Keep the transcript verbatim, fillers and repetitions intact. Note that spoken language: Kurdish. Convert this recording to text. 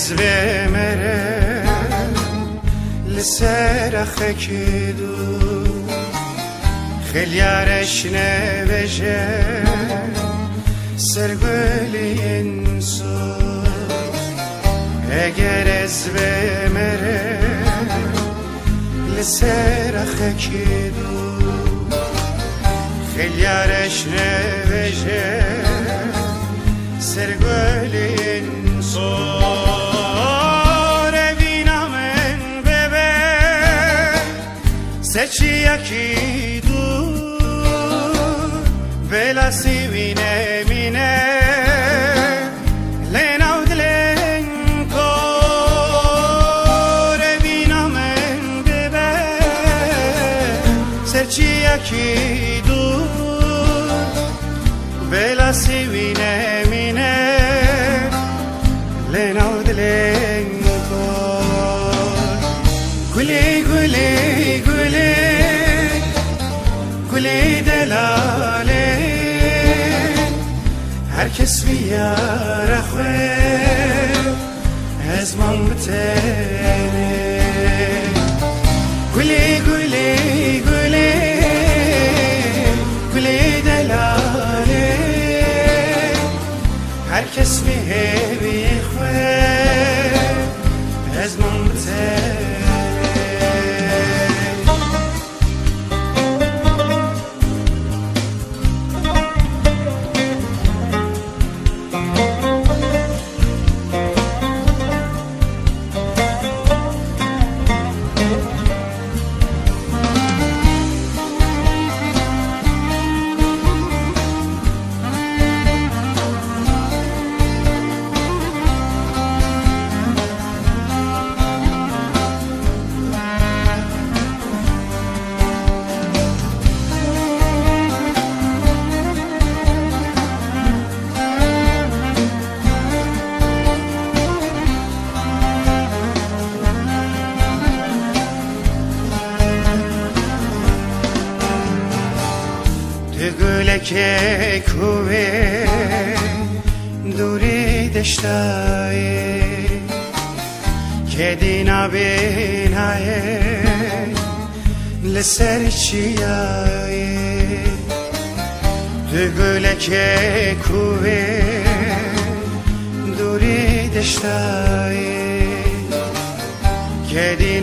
Vê mere li ser axekî dû, xelyar eşne veje ser gulên soz. Eger ez vê mere li ser axekî dû, xelyar eşne veje ser gulên sor. Evîna min bebe ser çiyekî dûr, bêla sîwî nemîne lê nav dilên kor. Evîna min bibe ser çiyekî dûr, bêla sîwî nemîne lê nav dilên kor. Gulê, gulê, gulê, gulê delalê, her kes bi yara xwe, ez mam bi tenê. Gulê, gulê, gulê, gulê delalê, her kes bi hêviyê xwe, ez mam bi tenê. Tu gulekê ku wê dûrî deştayê, kedî nabînayê li ser çiyayê. Tu gulekê ku wê dûrî deştayê, kedî